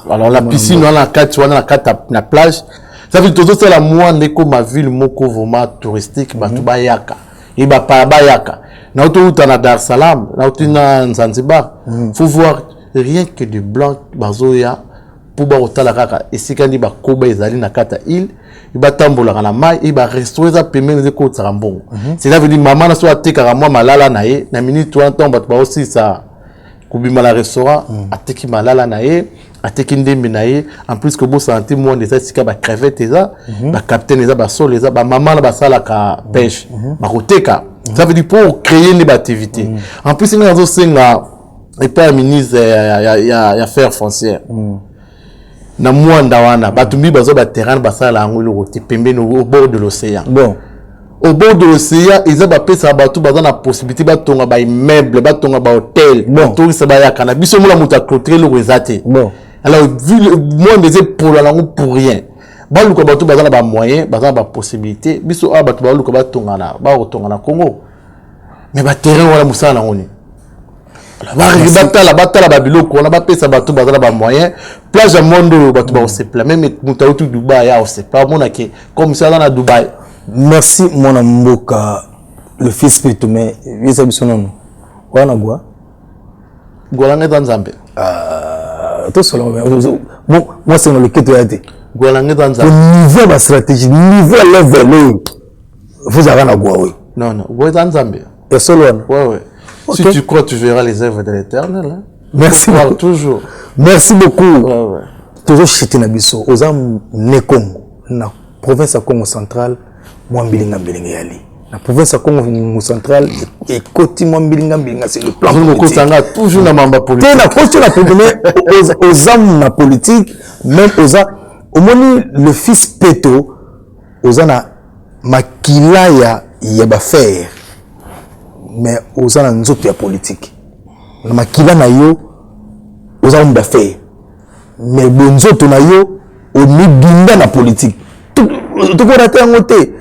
Alors la piscine wana na kati wana, na kati na plage, ça veut dire tozosala Mwanda ekoma ville moko vraiment touristique. Bato bayaka e bapaya bayaka, nauti outa na Dar Salam, nauti na Zanzibar. Faut voir, rien que de blanc bazoya mpo bakotala kaka esika nde bakoba ezali na kati ya île, batambolaka na mai e barestaurant eza pembeni, eza ekotisaka mbongo. Cela veut dire mama na so atekaka mwa malala na ye na minute wana, ntango bato baosilisa kobima na restaurant, ateki malala na ye, ateki ndembe na ye. En plus, kobosana te, Mwanda eza esika bacrevette eza, bacapitaine eza, basole eza, bamama na basalaka pêche bakoteka. Ça veut dire pour créer nde baactivité. En plus, ngai nazosenga epai ya ministre ya affaire foncière na Mwanda wana, bato mingi bazwa baterrain, basala yango eloko te pembeni, au bord de l'océan. Bon. Au bord de l'océan eza, bapesaka bato baza na possibilité batonga baimmeuble, batonga bahotel. Bon. Batorisa bayaka na biso, mona moto aclôture eloko eza te. Bon. Alors Mwanda eza epola nango pour rien. Baluka bato baza na bamoyen, baza na bapossibilité. Biso awa bato baluka batonga na bakotonga na Congo, mais baterrain wana mosala nango nini? Batala, batala babiloko wana, bapesa bato baza na bamoyen. Plage ya Mwanda oyo, bato bakosepela. Même moto auti Dubai ya osepela, amonake comme si aza na Dubai. Merci, mwana mboka, le fils Peto. Mais yesa biso nano wana gwa. Gwalanga eza Nzambe. Tosola mwasi na loketo ya te. Gwalanga eza Nzambe. Niveau ya bastratégie, niveau ya level oyo, fozalaka na gwa oyo. Non, non, gwa eza Nzambe. Ya solo wana. Ouais. Si tu crois, tu verras les œuvres de l'Éternel, hein. Merci. Faut croire beaucoup. Toujours. Merci beaucoup. Ouais. Tozoshite na biso, oza ne Congo, na province ya Congo Central. Mwa mbilinga mbilinga eyali na province ya Congo Central, ekoti mwa mbilinga mbilinga sur le plan politique. Okotanga toujours na mamba Te. Politique. Na koti na problème, oza na politique même, oza omoni le fils Peto, oza na makila ya baaffaire, mais oza na nzoto ya politique na makila na yo. Oza homme d'affaires, mais bonzoto na yo omibinda na politique. Tokorate yango te.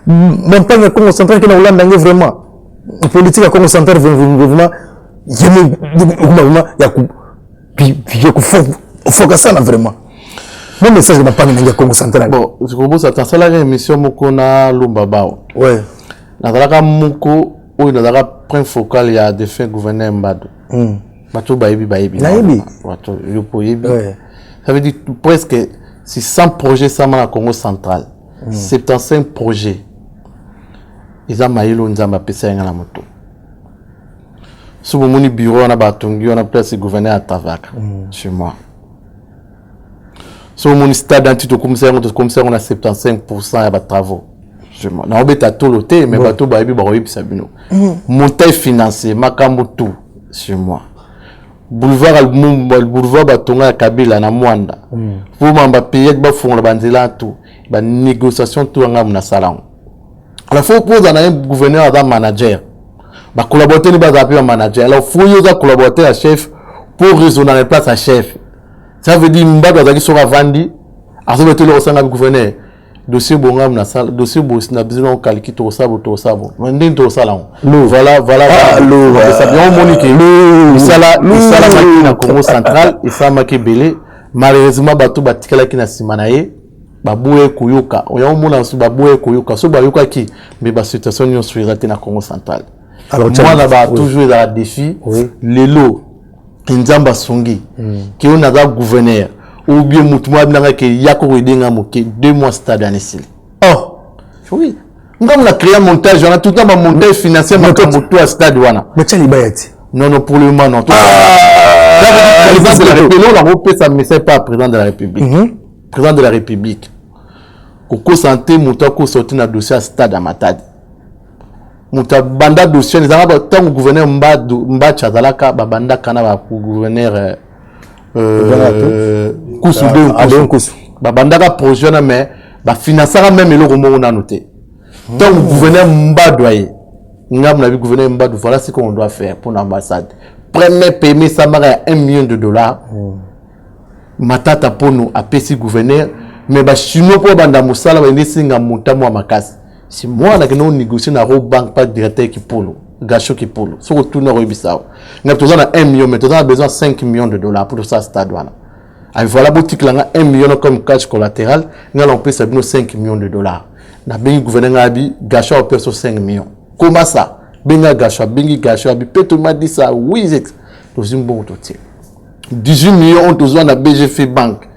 Bampangi ya Congo Central ke na kolanda yango, vraiment politique ya Congo Central vraiment okoma vraiment ya kofokasana vraiment. Mo message na bampangi nange ya Congo Central. Bon, kobosa, nasalaka émission moko na Lumba Bao. Nazalaka moko oyo nazalaka point focal ya défunt gouverneur Mbado. Bato bayebi, bayebi. Nayebi. Bato yo po oyebi. Ouais. Ça veut dire presque Si 100 projets esalama na Congo central, 75 projets eza mayele oyo Nzambe apesa ye nga na moto. So bomoni bureau wana batongi wana, place gouverneur atravaka, chez moi. So omoni stade anti, tokomisa yango, tokomisa yango na 75 ya batravaux. Chez moi, naobeta tolo te, mais bato bayebi, bakoyebisa bino. Montagne financier, makambo tout chez moi. Boulevard, boulevard batonga ya Kabila na Mwanda, po mamba payaki, bafongola banzela, tout banégociation, tout yanga nasala yango. Alors faut poza na ye gouverneur aza manager, bacollaborateur ni bazala mpe bamanager. Alors faut yo oza collaborateur ya chef pour raisonner na place ya chef. Ça veut dire Mbado azalaki, soki avandi, azobeta eloko, osanga gouverneur dossier bongamu nasala dossier bosi na biso, naokaliki, tokosala bo, tokosala bo, ndenge tokosala yango. Voilà, voilà, yango omoni ke misala esalamaki na Congo central, esalamaki ebele. Malheureusement bato batikalaki na nsima na ye, baboye koyoka. Yango omona so baboye koyoka. So bayokaki, mais basituation nyonso eza te na Congo central. Mwana ba toujours ezala défi. Lelo Nzambe asungi ke oyo naza gouverneur ou bien motu moko abinanga ke yaka koyedenga moke, 2 mois stade wana esili. Oh. Oui, ngambo na créa montage wana, tout le temps bamontage financier, makambo to ya stade wana. Batia libaya ti? Non, non, pour le moment non. Président de la République, nakopesa message par président de la République. Président de la République, kokosa te, moto akosa te na dossier ya stade ya Matadi. Moto abanda dossier ezalaka ntango gouverneur Mbatshi azalaka, babandaka na bagouverneur Nkusu de Nkusu, babandaka projet wana, mais bafinansaka même eloko moko nano te. Ntango gouverneur Mbado aye, ngambo na bi gouverneur Mbado, voilà ce qu'on doit faire pour l'ambassade. Premier paiement esamaka ya 1 million de dollars. Matata Mpono apesi gouverneur, mais bachinois mpo banda mosala balingi esenga montant ya makasi. Si moi nakende onégocier na Rawbank pa directeur Kipolo, Gasho Kipolo, soki otuni akoyebisa awa. Ngai toza na 1 million, mais toza na besoin 5 millions de dollars pour tosala stade wana. Ayi voilà, botikela nga 1 million comme cash collatéral, ngai na opesa bino 5 millions de dollars. Nabengi gouverneur, ngai abi Gasho apesa 5 millions. Comment ça? Benga Gasho, abengi Gasho, abi pe m'a dit ça. Oui, tozwi mbongo, totie 18 millions oyo tozwa na BGF Bank,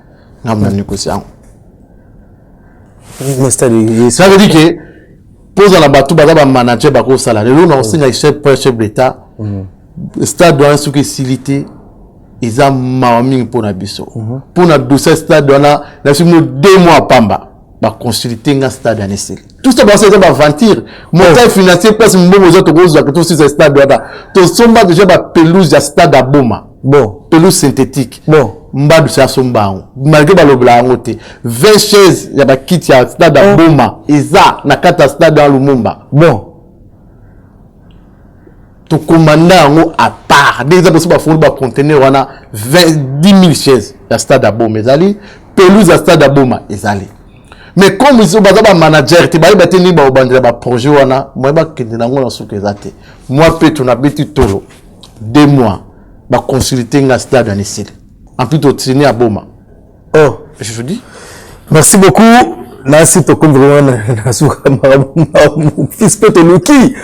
ngambo na négocie yango. Ça veut dire que mpoza na bato baza bamanager, bakosala. Lelo na osenga chef d'état, stade wana soki esili te, eza mawa mingi mpona biso, mpona dossier stade wana. Na biso bino 2 mois pamba, baconsulte nga, stade wana esili. Tout ça basa eza baventure, montage financier, place mbongo eza, tokozwaka, tosisa stade wana. Tosomba déjà bapelouse ya stade ya Boma. Bon. Pelouse synthétique. Bon. Mbadu si asomba yango, malgré balobela yango te. 20 chaise ya bakiti ya stade ya Boma eza na kati ya stade ya Lumumba. Bon. Tokomanda yango à part ndenge eza. Biso bafungoli baconteneur wana, 10 000 chaise ya stade ya Boma ezali, pelouse ya stade ya Boma ezali. Mais comme biso baza bamanager te, bayeba te ndenge bakobandela baprojet wana, moye bakende nango na suka eza te. Moi mpe tonabeti tolo, 2 mois baconsulte nga, stade wana esili. En plus totini ya Boma. Oh. Je vous dis. Merci beaucoup. Nasi tokomi vraiment na suka. Fils mpe toluki,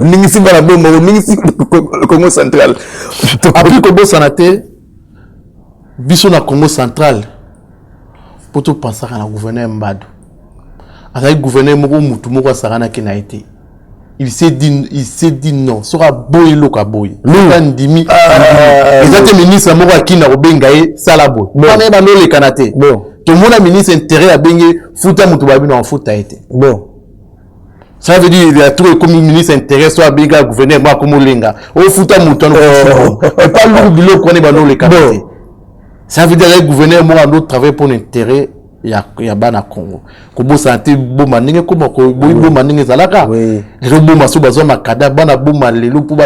oningisi bana Boma, oningisi Congo central. Apui kobosana te, biso na Congo central, mpo topansaka na gouverneur Mbado. Azalaki gouverneur moko, mutu moko asakanaki na ye te. Il s'est dit non. Soki aboyi eloko, aboyi. Soki andimi, eza te ministre moko akina kobenga ye, sala boye wana, ye bando olekana te. Tomona ministre intérêt abenge, futa moto, babi na ofuta ye te. Bon. Ça veut dire ya trop ekomi ministre intérêt, so abenga gouverneur moko, akomi olenga ofuta moto wana epa luku biloko wana, ebanda olekana te. Ça veut dire azali gouverneur moko ando travailler pour l'intérêt ya bana Congo. Kobosana te, Boma ndenge koma boyi, Boma ndenge ezalaka lelo, Boma so bazwa makada, bana Boma lelo mpo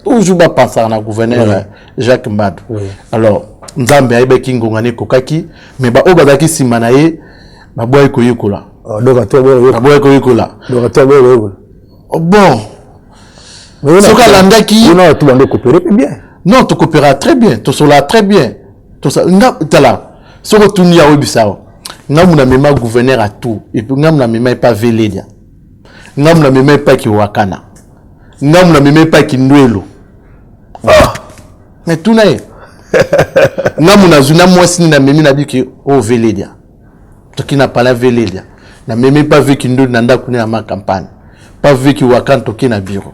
toujours bapansaka na gouverneur Jacques Mbadu. Alors Nzambe ayebaki ngonga ekokaki, mais baoyo bazalaki nsima na ye baboyaki koyekola, baboyaki koyekola. Bon, soki alandaki. Non, tokopéra très bien, tosolaka très bien. Nga tala, soki otuni ya oyebisa awa, ngambu na mema gouverneur atout, et puis ngambu na mema epa Veledia, ngambu na mema epa Kiwakana, ngambu na mema epa Kindwelo. Mais tuna ye, ngambu nazwi na mwasi nini namemi na biki oyo Veledia. Toki na palais Velelia, namemi pa veki ndoni na ndako ne ya ma campagne, pa veki wakan, toki na bureau,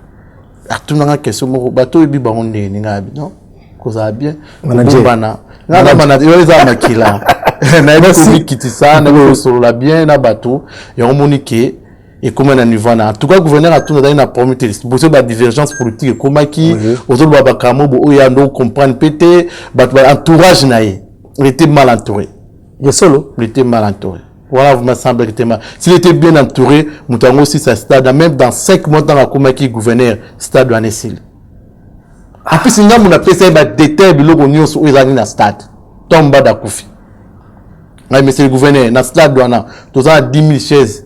atunanga question moko: bato oyebi bango ndenge nini? Ngai abi non, kozala bien, kobombana nga na manager eza makila. Nayebi komikitisa, nayebi kosolola bien na bato. Yango moni ke ekóma na niveau wana. En tout cas, gouverneur atuna azali na problème te. Liboso badivergence politique ekomaki, ozoloba bakambo bo oyo yando comprendre mpe te. Bato ba entourage na ye, il était mal entouré. Ya solo. Il était mal entouré. Voilà, vous me semble que mal. S'il était bien entouré, moto yango aussi sa stade, même dans 5 mois, ntango akomaki gouverneur, stade wana esili. En plus, ngambo napesa ye badétail, biloko nyonso oyo ezalaki na stade. Ntango mbada akufi, ngai: monsieur le gouverneur, na stade wana toza na 10 000 chaises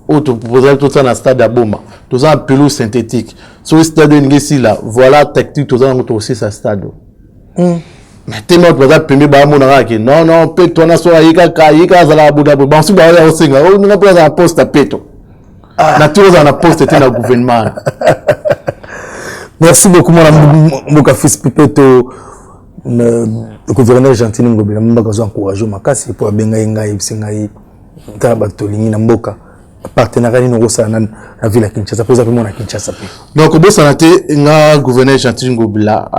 oyo tozali tosala na stade ya Boma, toza na pelouse synthétique. Soki stade oyo elingi esila, voilà tactique toza nango, tokosisa stade oyo. Mais te, bato baza pembe, baamona kaka ke non, non, peto wana so aye kaka, aye kaka, azalaka bodaboda. Bansusu baoya kosenga oyo nga mpe azala na poste ya peto. Na ti ozala na poste te na gouvernement. Merci beaucoup, mwana mboka fils Pepeto. Gouverneur Gentiny Ngobila Mbaka azo encourage makasi mpo abengai ngai, ayebisi ngai: tala, bato tolingi na mboka, partenariat nini okosala na ville ya Kinshasa, mpo eza mpe mwana Kinshasa mpe. Donc kobosana te, nga gouverneur Gentiny Ngobila,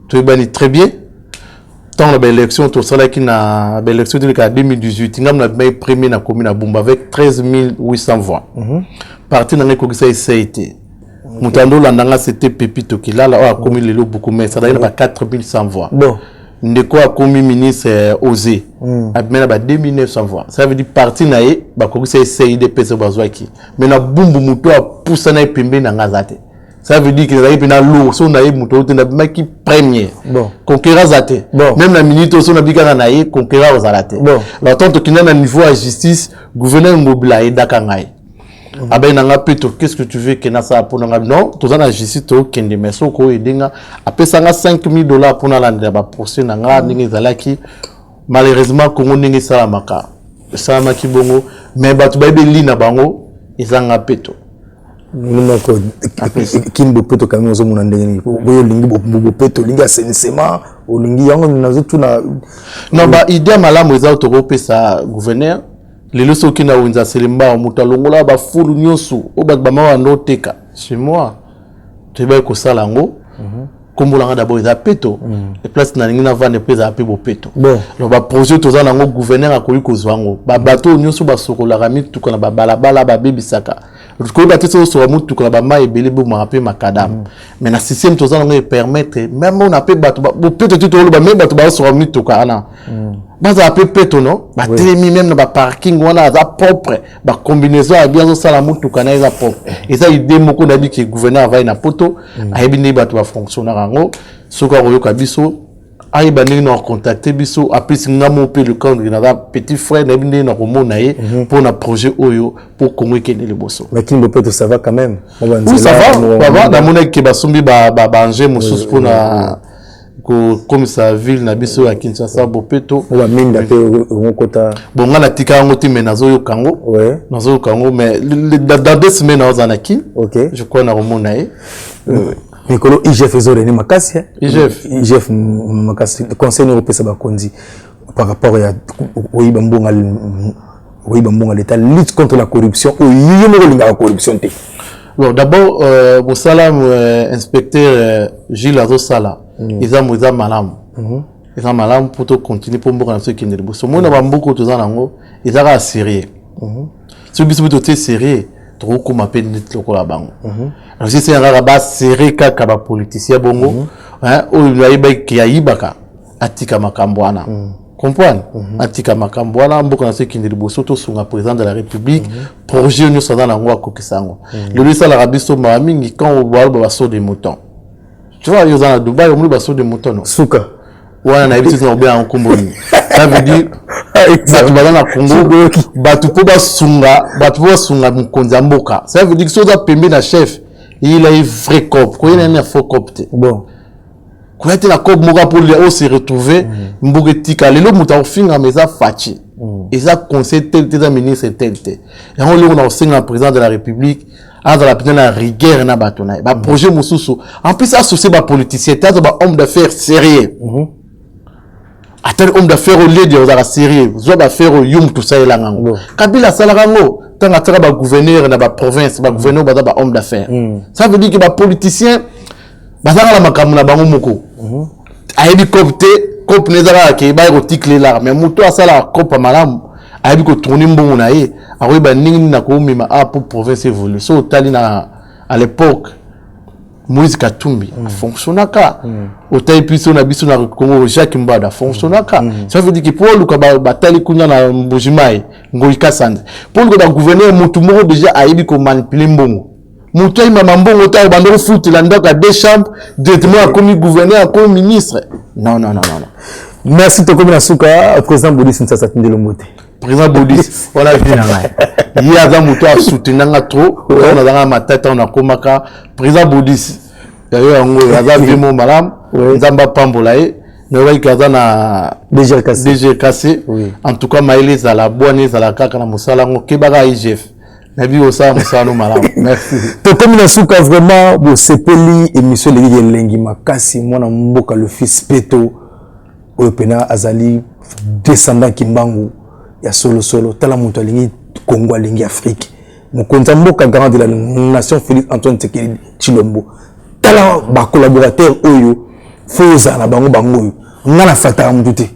toyebani très bien. Ntango na baélection tosalaki, na baélection toleka ya 2018, ngambo na bimaki premier na commune ya Bumbu avec 13 800 voix. Parti na ngai ekokisa esei te. Moto ando olanda nga, c'était Pepito Kilala oyo akomi lelo bourgmestre, azalaki na ba 4100 voix. Ndeko akomi ministre Osé, abimi na ba 2900 voix. Ça veut dire parti na ye bakokisa esei UDPS bazwaki. Mais na Bumbu, moto apusana ye pembeni na nga aza te. Ça veut dire que ezalaki mpena lourd. So na ye moto oyo te, nabimaki premier. Concurrent aza te. Même na minute oyo, so nabi kaka na ye, concurrent ozala te. Alors ntango tokenda na niveau ya justice, gouverneur Ngobila ayedaka ngai, abai na nga: Peto, qu'est ce que tu veux ke nasala mpona nga? Non, toza na justice, tokende, mais soki oyo nga, apesanga 5000 $ mpona alandela baprocès na nga ndenge ezalaki. Malheureusement, Congo ndenge esalamaka, esalamaki bongo, mais bato bayebi li na bango ezanga peto. Moko kini bopeto quand même, ozomona ndenge nini boye? Olingi bopeto, olingi assainissement, olingi yango, nazotuna. Non, baidée ya malamu eza tokopesa gouverneur. Lelo soki na wenze Selembao, moto alongola bafulu nyonso oyo bato bama banda oteka chez moi, toyebaki kosala yango. Nkombo nanga d'abord eza peto, place nalingi navanda mpe ezala mpe bopeto. Donc baprojet toza nango, gouverneur akoki kozwa yango. Babato oyo nyonso basokolaka mituka na babalabala, babebisaka, koyeba te soki osokola motuka na bamai ebele, ebomaka mpe macadam. Mais na système toza nango, epermettre même ona mpe bato bopeto te. Toloba même bato bazosokola mituka wana bazala mpe peto, no batelemi même na baparking wana, aza propre, bacombinaison ya bien, azosala motuka na ye eza propre. Eza idée moko nayebi ke gouverneur avai na poto, ayebi ndenge bato bafonctionnaka yango. Soki akoyoka biso, ayeba ndenge na kocontacte biso. Apesi nga mo mpe le naza petit frère, nayebi ndenge na komona ye mpo na projet oyo, mpo Kongo ekende liboso. Mais kini bopeto, ça va quand même? Oui, ça va, ça va. Namonaki ke basombi baengin mosusu mpona kokomisa ville na biso ya Kinshasa bopeto. Baminda mpe okota. Bon, nga natika yango te, mais nazoyoka yango, nazoyoka yango. Mais dans 2 semaines naoza na Kin. Je crois nakomona ye. Mikolo IGF ezoreni makasi. IGF. IGF makasi. Conseil nini opesa bakonzi par rapport ya oyiba mbongo, oyiba mbongo l'État, lutte contre la corruption oyo yo moko olingaka corruption te? Bon, d'abord, mosala inspecteur Gilles azosala eza malamu, eza malamu mpo tocontinue, mpo mboka na biso ekende liboso. Omoni, na bamboka oyo toza nango, eza kaka sérieux. Soki biso mpe totie sérieux, tokokóma mpe neti lokola bango. Alors si esenga kaka basere kaka bapoliticien bongo oyo ayebaki ayibaka, atika makambo wana, comprendre, atika makambo wana, mboka na biso ekende liboso. Tosunga président de la République, projet nyonso aza nango, akokisa yango. Lelo esalaka biso mawa mingi quand baloba basaut de mouton. Tu vois, yo oza na Dubai, omoni basaut de mouton, no? Suka. Wana nayebi te obenga yango nkombo nini. Ça veut dire bato baza na Congo, bato mpo basunga, bato mpo basunga mokonzi ya mboka. Ça veut dire soki oza pembe na chef, eyela ye vrai cop, koyena ye na faux cop te. Koya te na cop moko mpo ose retrouver mboka etika. Lelo moto akofingama eza Fatshi, eza conseil tel te, eza ministre tel te. Yango eloko na kosenga président de la République, azala mpenza na rigueur na bato na ye. Baprojet mosusu, en plus associe bapoliticien te, aza bahomme d'affaires sérieux. Atali homme d'affaires oyo ledi ozalaka sérieux, zwa baaffaire oyo, yo moto osalelanga yango. Kabila asalaka yango ntango atiaka bagouverneur na baprovince, bagouverneur baza bahomme d'affaires. Ça veut dire que bapoliticien bazalaka na makambo na bango moko. Ayebi cope te, cope na eza kaka ke baya kotikelelaka, mais moto asalaka cope ya malamu ayebi kotourner mbongo na ye, akoyeba ndenge nini akomema a po province évolue. So otali na à l'époque Moïse Katumbi afonctionnaka, otali biso na biso na Congo, Jacques Mbada afonctionnaka. Ça veut dire que po oluka batali kuna na Mbujimayi, Ngoi Kasandi, mpo oluka bagouverneur, motu moko déjà ayebi komanipuler mbongo, motu ayimama mbongo ntango banda kofutela ndako ya deux chambres, directement akomi gouverneur, akomi ministre. Non, non, non, non, non. Merci, tokomi na suka. Président Bodis Nsasa, tindelo mbote. Président Bodis wana, vie na ngai, ye aza moto asoutenanga trop ntango nazanga matata. Oyo nakomaka président Bodis yayo, yango oyo aza vie mo malamu. Nzambe apambola ye. Nayebaki aza na DGRKC. DGKC. En tout cas, mayele ezala, bwani ezala kaka na mosala yango. Kebaka IGF, nayebi kosala mosala no malamu. Merci. Tokomi na suka. Vraiment bosepeli, émission eleki elengi makasi. Mwana mboka le fils Peto oyo mpena azali descendant Kimbangu ya solosolo. Tala moto alingi Congo, alingi Afrique, mokonzi ya mboka, garant de la nation, Félix Antoine Tshisekedi Tshilombo. Tala bacollaborateur oyo fo ozala na bango, bango oyo. Nga nafataka motu te,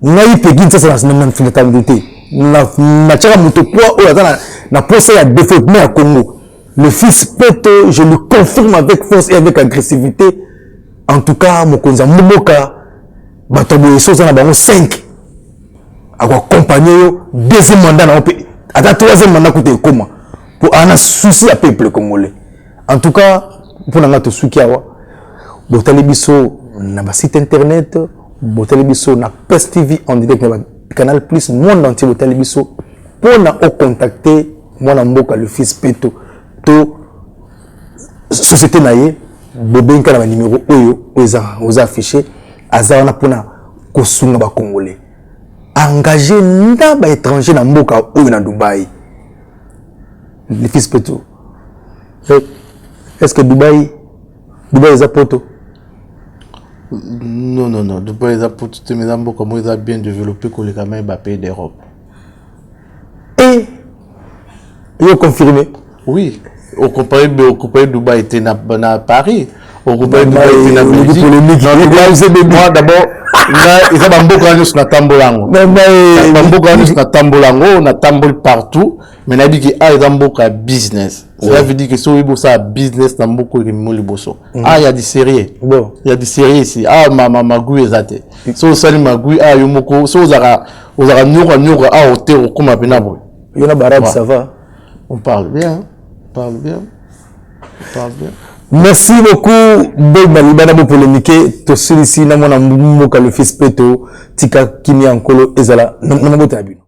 ngai peki nsasa nafataka motu te, natiaka moto poids oyo aza na posa ya développement ya Congo. Le fils Peto, je le confirme avec force et avec agressivité. En tout cas, mokonzi ya mboka, bato ya boye so oza na bango 5, akoaccompagne yo deuxième mandat na yo mpe ata troisième mandat kuta ekóma, mpo ana souci ya peuple congolais. En tout cas, mpo na ngai, tosuki awa. Botali biso na basite internet, botali biso na Pes TV en direct na Canal Plus, monde entier botali biso. Mpona ocontacte mwana mboka le fils Peto to société na ye, bobengi na banimero oyo oyo oza affiché. Aza wana mpona kosunga bacongolais engagé na baétranger na mboka oyo na Dubai. Le fils Peto, est ce que Dubai eza poto? Non, non, non, Dubai eza poto te, mais eza mboka moko eza bien développé koleka mai bapays d'Europe. E yo confirmé? Oui, ocompare Dubai te na Paris, ocompare Dubai te na Belgique. Moi d'abord, eza bamboka nyonso natambola yango, bamboka nyonso natambola yango, natamboli partout, mais nayebi ke a eza mboka ya business. Cela veut dire que soki oyebi osala business na mboka oyo, ekemimo liboso. Ah, ya du sérieux, bon, ya du sérieux ici. Ah, magui eza te. So osali magui, ah, yo moko so ozalaka nyoka nyoka, ah, ote okóma mpena boye. Yo na barabe, ça va? On parle bien, on parle bien, on parle bien. Merci beaucoup. Boyeba libanda, bopolémique. Tosilisi na mwana mboka le fils Peto. Tika kimia nkolo ezala na mabota ya bino.